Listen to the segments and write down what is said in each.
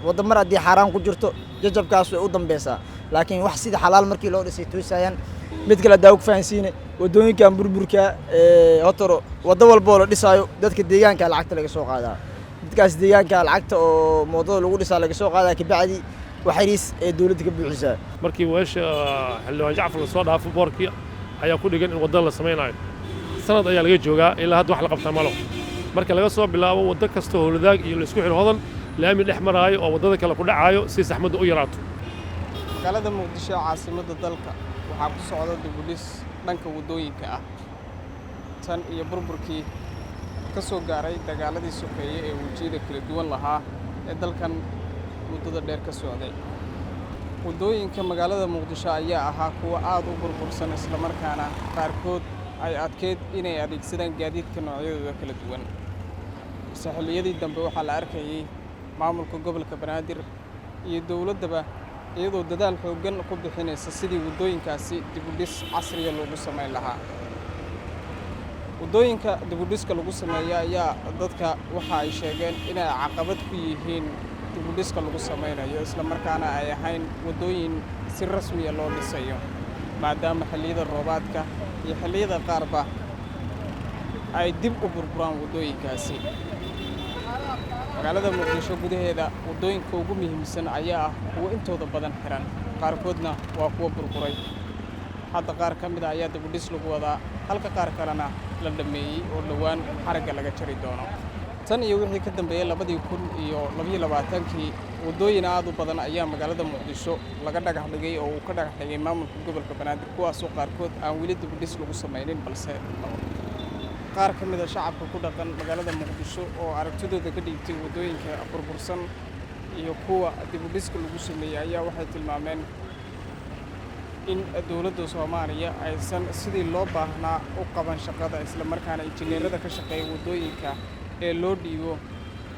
Wadda mar haddii xaaraan ku jirto, jajabkaas way u dambeysaa, laakiin wax sida xalaal markii loo dhisay toosayaan. Mid kale haddaa ku fahansiine, waddooyinkan burburka hotoro, waddo walboo la dhisaayo dadka deegaanka lacagta laga soo qaadaa. Dadkaas deegaanka lacagta oo moodada lagu dhisaa laga soo qaadaa, kabacdi waxariis ee dowladda ka buuxisaa. Markii weesha Xildhibaan Jacfar lasoo dhaafo, boorkii ayaa ku dhigan in waddada la samaynayo. Sanad ayaa laga joogaa, ilaa hadda wax la qabtaa malo. Marka laga soo bilaabo waddo kasta, Howladaag iyo laisku xiro Hodan, laami dhex maraayo oo waddada kale ku dhacaayo si saxmadda u yaraato. Magaalada Muqdisho, caasimadda dalka, waxaa ku socda dibudhis dhanka waddooyinka ah tan iyo burburkii ka soo gaaray dagaaladii sokeeye ee wejiyada kala duwan lahaa ee dalkan muddada dheer ka socday. Waddooyinka magaalada Muqdisho ayaa ahaa kuwo aad u burbursan, islamarkaana qaarkood ay adkeyd inay adeegsadaan gaadiidka noocyadooda kala duwan. Balse xilliyadii dambe waxaa la arkayey maamulka gobolka Banaadir iyo dowladdaba iyadoo dadaal xooggan ku bixinaysa sidii waddooyinkaasi dibudhis casriya loogu samayn lahaa. Waddooyinka dibudhiska lagu sameeya ayaa dadka waxa ay sheegeen inay caqabad ku yihiin dibudhiska lagu samaynayo, islamarkaana ay ahayn waddooyin si rasmiya loo dhisayo, maadaama xilliyada roobaadka iyo xilliyada qaarba ay dib u burburaan waddooyinkaasi. Magaalada Muqdisho gudaheeda waddooyinka ugu muhiimsan ayaa ah kuwo intooda badan xiran, qaarkoodna waa kuwo burburay. Hadda qaar ka mid a ayaa dibudhis lagu wadaa, halka qaar kalena la dhammeeyey oo dhowaan xaragga laga jari doono. Tan iyo wixii ka dambeeyey 2022-kii, waddooyin aad u badan ayaa magaalada Muqdisho laga dhagax dhigay oo uu ka dhagax dhigay maamulka gobolka Banaadir, kuwaasoo qaarkood aan weli dibudhis lagu samaynin. Balse qaar ka mid a shacabka ku dhaqan magaalada Muqdisho oo aragtidooda ka dhiibtay waddooyinka burbursan iyo kuwa dibudhiska lagu sameeyey ayaa waxay tilmaameen in dowladda Soomaaliya aysan sidii loo baahnaa u qaban shaqada, islamarkaana injineerada ka shaqeeya waddooyinka ee loo dhiibo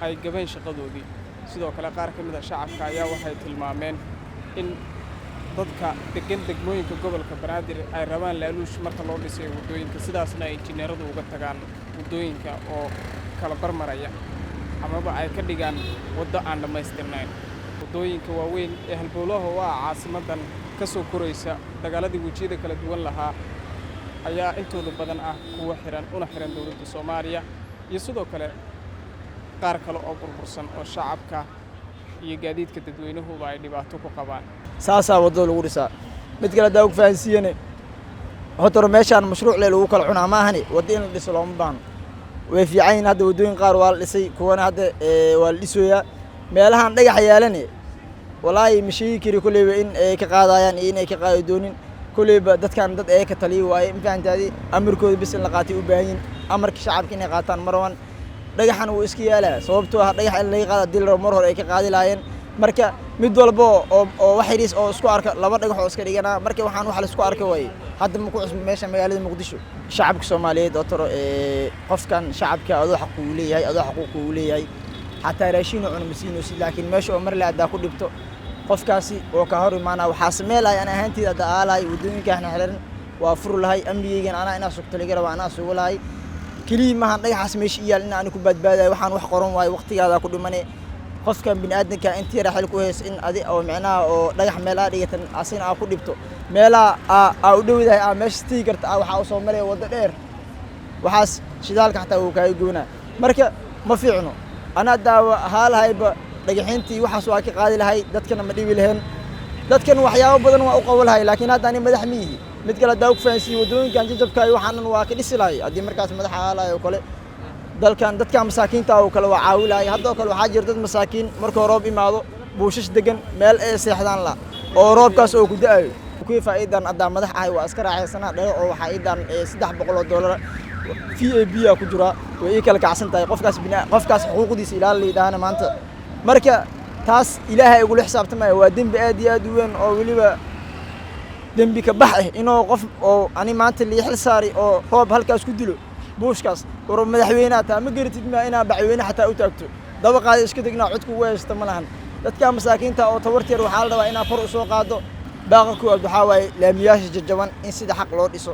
ay gabeen shaqadoodii. Sidoo kale, qaar ka mid a shacabka ayaa waxay tilmaameen in dadka deggan degmooyinka gobolka Banaadir ay rabaan laaluush marka loo dhisayo waddooyinka, sidaasna ay injineeradu uga tagaan waddooyinka oo kala barmaraya amaba ay ka dhigaan waddo aan dhammaystirnayn. Waddooyinka waaweyn ee halbowlaha u ah caasimaddan ka soo koraysa dagaaladii wejiyada kala duwan lahaa ayaa intooda badan ah kuwo xihan, una xihan dowladda Soomaaliya, iyo sidoo kale qaar kale oo burbursan oo shacabka iyo gaadiidka dadweynuhuba ay dhibaato ku qabaan. Saasaa waddada lagu dhisaa. Mid kale haddaa og fahansiiyane, hotoro meeshaan mashruuc le lagu kala cunaa ma ahani, waddo in la dhiso looma baahno. Way fiican yihin. Hadda waddooyin qaar waa la dhisay, kuwana hadda waa la dhisoyaa. Meelahan dhagax yaalane, walaahi ma sheegi kari kolleyba in ay ka qaadayaan iyo inay ka qaadi doonin. Kolleyba dadkan dad ee ka taliya waaye, ma fahantaadi? Amarkooda bis in la qaatay u baahan yihin. Amarka shacabka inay qaataan ma rabaan. Dhagaxan wuu iska yaalaa, sababtoo ah dhagax in laga qaado haddii la rabo, mar hore ay ka qaadi lahaayeen. Marka mid walba oo wax yariis oo isku arka, laba dhagax oo iska dhiganaa. Marka waxaan wax la isku arka waaye, hadda ma ku cusub meesha magaalada Muqdisho. Shacabka Soomaaliyeed oo toro qofkan shacabka adoo xaq uu leeyahay, adoo xaquuq uu leeyahay, xataa raashin oo cuno ma siinaysid, laakiin meesha oo mar le haddaa ku dhibto qofkaasi oo ka hor imaanaa. Waxaa samee lahay ana ahaanteed, hadda aalahay waddooyinkaan xiran waa furi lahay. Amnigeygan anaa inaa sugto laga raba, anaa sugo lahay. Keliya maahan dhagaxaas meesha iyaal in aan ku badbaadayo. Waxaan wax qoran waayo, waqtigaadaa ku dhimane. Qofkan bini'aadanka inta yara xil ku hayso, in adi oo micnaha oo dhagax meel aa dhigatan, asina aa ku dhibto, meelaha aa u dhowdahay, aa meesha tigi karta, aa waxaa usoo maraya waddo dheer, waxaas shidaalka xataa wuu kaaga goonaa. Marka ma fiicno. Anaa daawa ahaa lahayba, dhagaxiintii waxaas waa ka qaadi lahay, dadkana ma dhibi lahayn, dadkan waxyaabo badan waa u qaban lahay, laakiin hadda ani madax ma yihi. Mid kale haddaa ku fahansiiye, waddooyinkan jajabka iyo waxaan dhan waa ka dhisi lahay haddii markaas madax ahaa lahay oo kale. Dalkan dadkan masaakiinta oo kale waa caawi lahay. Haddoo kale waxaa jira dad masaakiin, markuu roob imaado buushash degan, meel ay seexdaan la oo roobkaas oo ku da'ayo. Kuwii faa'iidan haddaa madax ahay waa iska raaxaysanaa. Dhalo oo waxaa iidan $300 VIP a ku jiraa, way ii kala kacsan tahay. Qofkaas bina qofkaas xuquuqdiisa ilaali layidhaahana maanta. Marka taas Ilaahay igula xisaabtamaya. Waa dembi aad iyo aad u weyn oo weliba dembi ka bax ah inuu qof oo ani maanta lii xil saari oo roob halkaas ku dilo buushkaas. War madaxweyneha taa ma garatid, ma inaa bacweyne xataa u taagto dabaqaada iska degnaa, codku ugu haysta ma lahan. Dadka masaakiinta oo tabarteer waxaa la rabaa inaa kor u soo qaado. Baaqa koowaad waxaa waaye laamiyaasha jajaban in sida xaq loo dhiso,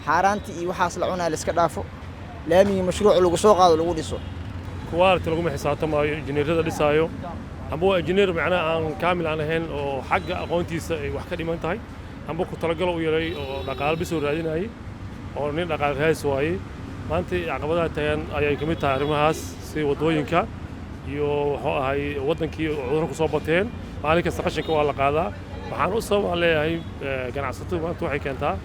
xaaraantii iyo waxaas la cunaa la iska dhaafo, laamigii mashruuc lagu soo qaado lagu dhiso. Quality laguma xisaabtamaayo injineerada dhisaayo. Amba waa injineer macnaha aan kaamil aan ahayn oo xagga aqoontiisa ay wax ka dhiman tahay, amba ku talagalo u yaray oo dhaqaale bisoo raadinayay oo nin dhaqaale raadis waayey. Maanta caqabadaha tagan ayay ka mid tahay arrimahaas, sida waddooyinka iyo wuxuu ahay waddankii cudurro ku soo bateen. Maalin kasta qashinka waa la qaadaa. Waxaan u sabab aan leeyahay ganacsatadu maanta waxay keentaa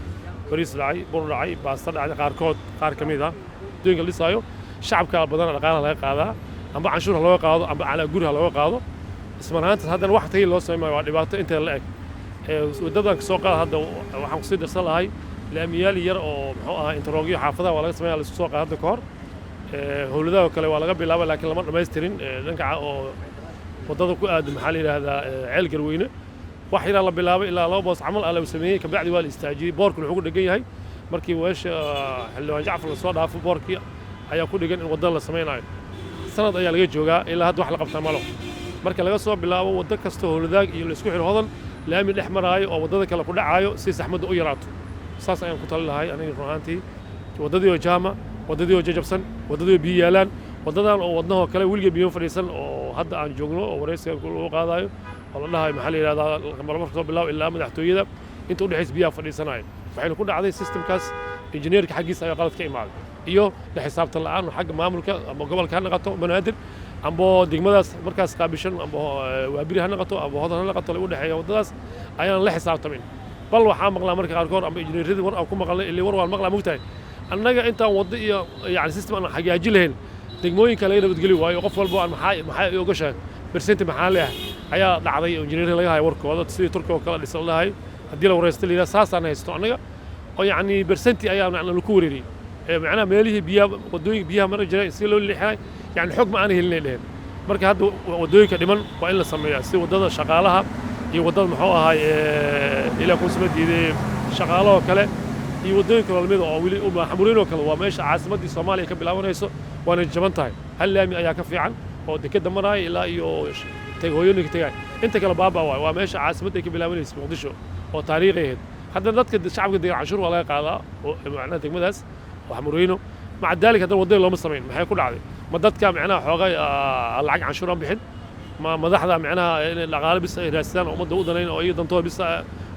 bariis dhacay, bur dhacay, baasta dhacday. Qaarkood, qaar ka mid ah waddooyinka la dhisaayo, shacabka badan dhaqaalaha laga qaadaa, amba canshuur ha looga qaado amba calaa guri ha looga qaado. Ismar ahaantaas haddana wax tayi loo sameyn maayo. Waa dhibaato inteeda la eg. Waddadan kasoo qaada hadda, waxaan kusii darsan lahay laamiyaal yar oo muxuu ahaa interlock-yo xaafadaha waa laga sameeya, la isku soo qaada hadda ka hor. Howladaha oo kale waa laga bilaabay, laakiin lama dhammaystirin. Dhanka oo waddada ku aada, maxaa la yidhaahdaa, Ceel Garweyne, wax yaraa la bilaabay, ilaa laba boos camal ah la sameeyey, kabacdi waa la istaajiyey. Boorkuna wuxuu ku dhegan yahay markii weesha xildhibaan Jacfar lasoo dhaafo, boorkii ayaa ku dhegan in waddada la samaynayo. Sanad ayaa laga joogaa, ilaa hadda wax la qabtaa malo. Marka laga soo bilaabo waddo kasta Howladaag iyo laisku xiro Hodan, laami dhex maraayo oo waddada kale ku dhacaayo si saxmadda u yaraato, saas ayaan ku talin lahay aniga. Run ahaantii, waddadii oo jaama, waddadii oo jajabsan, waddadii oo biyo yaalaan, waddadan oo wadnahoo kale weligeed biyo fadhiisan oo hadda aan joogno oo waraysiga lagu qaadayo oo la dhahayo, maxaa la yidhahdaa, marmarka soo bilaabo ilaa madaxtooyada inta u dhexaysa biyaha fadhiisanayo. Waxayna ku dhacday system-kaas injineerka xaggiisa ayaa qalad ka imaaday iyo la xisaabtan la'aan xagga maamulka, ama gobolka ha noqoto Banaadir, amba degmadaas markaas qaabishan, amba Waabiri ha noqoto amba Hodan ha noqoto, u dhexeeya waddadaas ayaan la xisaabtamin. Bal waxaa maqlaa marka qaarkood amba injineeradii war aan ku maqalnay, ilaa war waan maqlaa, mogtahay, annaga intaan waddo iyo yani system aan hagaaji lahayn degmooyinka laga nabadgeli waayo, qof walbo aan maxaa i ogashahay, percent maxaa leeyahay ayaa dhacday oo injineerada laga hayo warkooda, sidii Turkiga oo kale dhisan lahay. Haddii la waraysto la yidhaha saasaan haysto annaga oo yacni percent ayaa macna lagu wareeriyey, macnaha meelihii biyaha, waddooyinka biyaha mari jiray si loo leexinay, yani xog ma aan helinay dheheen. Marka hadda waddooyinka dhiman waa in la sameeyaa, si waddada Shaqaalaha iyo waddada muxuu ahaay ilaa kuusama diiday Shaqaalahoo kale iyo waddooyinka lamida oo weli Xamureyn oo kale. Waa meesha caasimaddii Soomaaliya ka bilaabanayso, waana jaban tahay. Hal laami ayaa ka fiican oo dekeda maraya ilaa iyo hooyooyinka tegay, inta kale baaba waay. Waa meesha caasimadda ay ka bilaabanaysa Muqdisho oo taariikhi ahayd. Haddana dadka shacabka degan canshuur waa laga qaadaa oo macnaha degmadaas oo Xamureyno. Maca daalik haddana waddada looma samayn. Maxay ku dhacday? Ma dadka macnaha xoogay lacag canshuur aan bixin? Ma madaxda macnaha inay dhaqaale bis ay raadsadaan oo ummadda u danayn oo iyaga dantooda bis?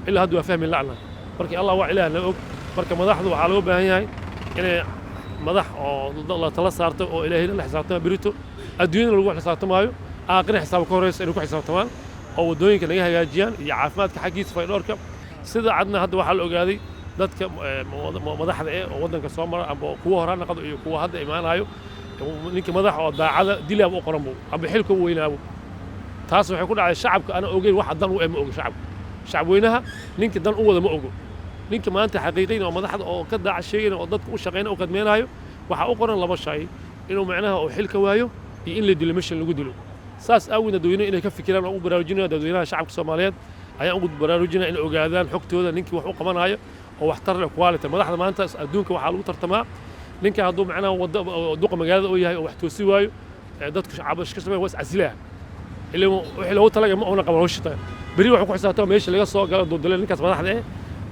Ilaa hadda waa fahmi la'na. Marka Allah waa Ilaah na og. Marka madaxdu waxaa looga baahan yahay inay madax oo la tala saarto oo Ilaahayna la xisaabtama berito, adduunyada lagu xisaabtamaayo, aakhira xisaab ka horeysa, inay ku xisaabtamaan oo waddooyinka naga hagaajiyaan iyo caafimaadka xaggiisa, faydhoorka. Sida cadna hadda waxaa la ogaaday dadka madaxda eh oo waddanka soo mara, amba kuwa hore ha noqdo iyo kuwa hadda imaanayo, ninka madaxa oo daacada dilaaba u qoran bu amba xilka u weynaabo. Taas waxay ku dhacday shacabka ana ogeyn waxa dan u eh. Ma ogo shacabka, shacabweynaha ninka dan u wada ma ogo. Ninka maanta xaqiiqayna oo madaxda oo ka daaca sheegayna oo dadka u shaqayna oo kadmeenaayo, waxaa u qoran laba shay: inuu macnaha uu xilka waayo iyo in la dilo, meshan lagu dilo. Saas aaweed dadweynuhu inay ka fikiraan oo ugu baraarujinaya dadweynaha, shacabka Soomaaliyeed ayaan ugu baraarujinaya inay ogaadaan xogtooda ninkii wax u qabanayo oo waxtar leh, quality. Madaxda maanta adduunka waxaa lagu tartamaa ninka hadduu macnaha waddo duqa magaalada uu yahay oo wax toosi waayo, dadku cabash ka sameeya, waa iscasilaya, ilaa wixii loogu talagalay ma una qaban hawsha. Beri wuxuu ku xisaabtama meesha laga soo galo duldule. Ninkaas madaxda eh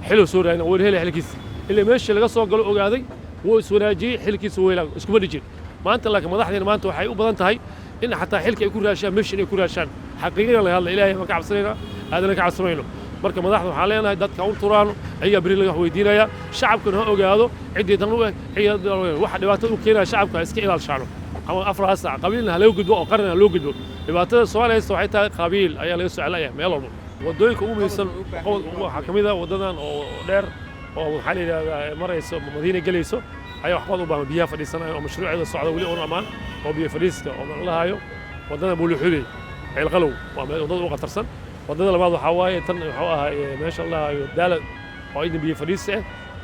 xiluu soo raadina, wuu helaya xilkiisa, ilaa meesha laga soo galo ogaaday, wuu iswanaajiyey, xilkiisa wuu helaa, iskuma dhijin maanta. Laakiin madaxdeena maanta waxay u badan tahay in xataa xilka ay ku raashaan, meesha inay ku raashaan. Xaqiiqada laga hadla, Ilaahay baan ka cabsanaynaa, aadana ka cabsamayno. Marka madaxda waxaan leenahay dadka u turaano, ayagaa beri laga wax weydiinaya. Shacabkuna ha ogaado ciddii dan u eg, ciddii waxa dhibaatada u keenaya shacabka ha iska ilaalshaano, ama 4 saac qabiilna ha laga gudbo oo qarna ha loo gudbo. Dhibaatada Soomaaliya haysta waxay tahay qabiil ayaa laga soo celaya meel walba. Waddooyinka ugu muhiimsan waxaa ka mid ah waddadan oo dheer oo maxaa la yidhahdaa marayso Madiina gelayso ayaa waxbaad u baahan, biyaha fadhiisanaya oo mashruuceeda socda weli oon ammaan oo biyo fadhiiska oo la hayo. Waddada Buulixuley Ceelqalow waa meel waddada u khatarsan. Waddada labaad waxaa waaye tan muxuu ahaa meesha la dhahayo Daala oo idan biyo fadhiisi ah,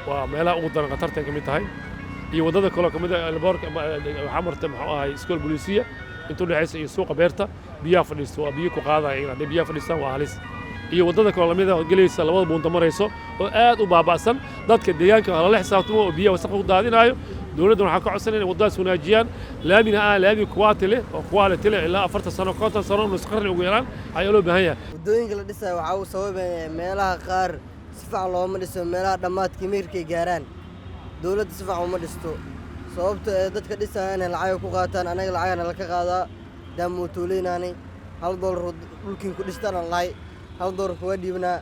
waa meelaha ugu daran khatarta ka mid tahay. Iyo waddada kaloo ka mid ah boorka waxaa marta muxuu ahay iskool bolisiya inta udhexaysa iyo suuqa beerta, biyaha fadhiisto, waa biyo ku qaadaya. Hadday biyaha fadhiistaan waa halis. Iyo waddada kaloo lamid ah oo gelaysa labada buunta marayso oo aad u baaba'san. Dadka deegaanka lala xisaabtamo oo biyaha wasaqda ku daadinayo. Dowladdan waxaa ka codsanaya inay waddadaas wanaajiyaan, laamina ah laami quality leh oo quality leh ilaa 40 sano, 50 sano, nus qarni ugu yaraan ayaa loo baahan yahay. Waddooyinka la dhisayo waxaa uu sababaya meelaha qaar si fiican looma dhiso, meelaha dhammaadkii meerkay gaaraan dowladda si fiican uma dhisto, sababta ee dadka dhisayana lacagay ku qaataan, anaga lacagana laka qaadaa daamootooleynani. $1 dhulkiin ku dhistaan aan lahay, $1 kuga dhiibnaa,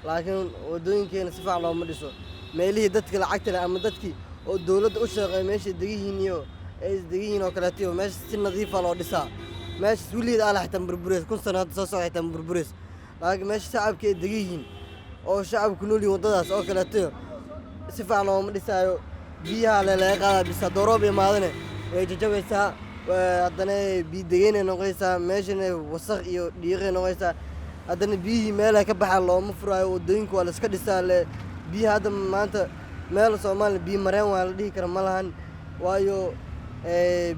laakiin waddooyinkeena si fiican looma dhiso. Meelihii dadka lacagta leh ama dadkii oo dowladda u shaqeeya meeshay degihiin iyo ay isdegihiin oo kaleeto, iyo meesha si nadiifa loo dhisaa. Meeshas weligeed aala xitaa burbureys, 1000 sano hadda soo socda xitaa burbureys, laakiin meesha shacabka ay degihiin oo shacabku nool yihiin, waddadaas oo kaleeto si fiican looma dhisaayo. Biyaha le laga qaadaa bisa, haddoo roob imaadane way jajabaysaa, haddana biyo degeynay noqonaysaa, meeshana wasaq iyo dhiiqay noqonaysaa. Haddana biyihii meelaha ka baxaan looma furaayo. Waddooyinka waa la iska dhisaa le. Biyaha hadda maanta meel Soomaaliya biyo mareen waa la dhihi kara ma lahan, waayo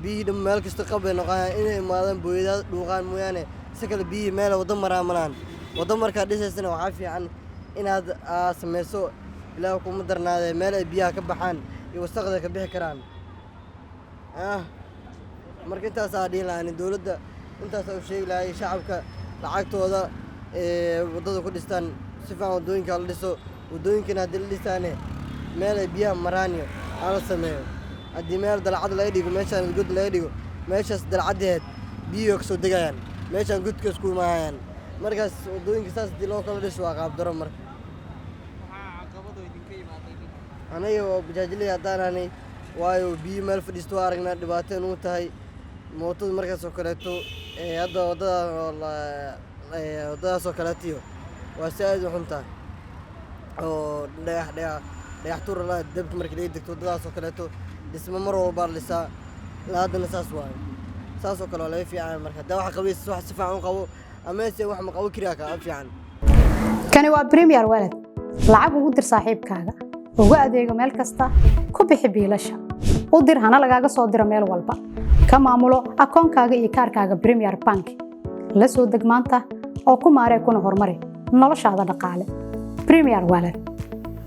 biyihii dhan meel kasta qab bay noqonayaan. Inay imaadaan booyadaha dhuuqaan mooyaane, si kale biyihii meel waddo maraa ma lahan. Waddo markaad dhisaysana waxaa fiican inaad samayso, Ilaah kuma darnaadee, meel ay biyaha ka baxaan iyo wasaqda ka bixi karaan. Marka intaasaa dhihi lahaa dowladda, intaasaa u sheegi lahay shacabka lacagtooda waddada ku dhistaan, si fiican waddooyinka la dhiso. Waddooyinkana haddii la dhisaane, meel ay biyaha maraan iyo hala sameeyo. Haddii meel dalcad laga dhigo, meeshaan god laga dhigo, meeshaas dalcaddeed biyihii ka soo degayaan, meeshaan godka isku imaanayaan. Markaas waddooyinka saas haddii loo kala dhiso waa qaab daro. Marka anaga oo bajaajley haddaan ahnay, waayo biyo meel fadhiisto waa aragnaa dhibaato inuu tahay mootada markaas oo kaleeto. Hadda waddada waddadaas oo kaleetiyo waa si aad u xun tahay oo dhagax dhagax dhagax tuur la dabka markii laga degto. Waddadaas oo kaleeto dhismo mar walbaa la dhisaa, ilaa haddana saas waayo. Saas oo kale waa laga fiican. Marka haddaa wax qabaysid, wax si fiican u qabo, ama se wax ma qabo kariyaa kaa fiican. Kani waa Premier Wallet. Lacag ugu dir saaxiibkaaga, ugu adeego meel kasta, ku bixi biilasha, u dir hana lagaaga soo diro meel walba, ka maamulo akoonkaaga iyo kaarkaaga Premier Bank. La soo deg maanta oo ku maaree kuna horumari noloshaada dhaqaale. Premier Wallet.